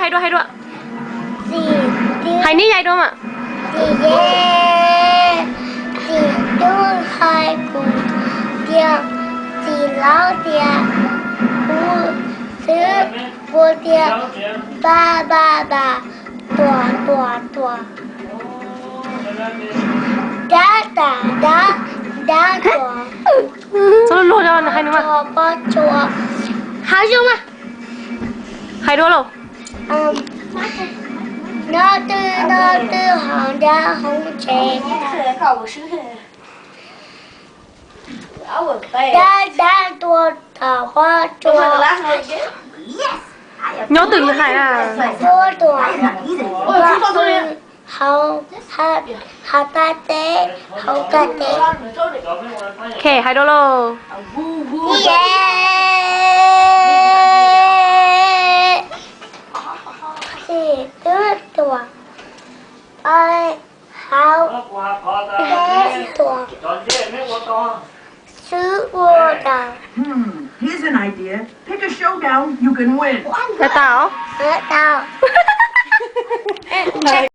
Hais dua, hais dua. Hais neb yais dua mas. Txiv yej, txiv tub hais kuv tias, txiv laub tias, kuv xwb, kuv tias, ba ba ba, tuam tuam tuam, dab dab dab, dab tuam, txhob luag, hais nws mas, pob tsuas, hav zoov mas. Hais dua lauj. Nyob twg nyob twg hauv nruab hauv tsev, dab dab tuam tuam, pob tsuas, nyob twg nws hais, tuam tuam, hauv, hauv kab teb, hauv kab teb. Ok, hais dua lauj. Txiv yej, txiv tub tuam, hauv kab teb tuam, xwb ua daws. Here's an idea. Pick a showdown you can win. Tau, tau.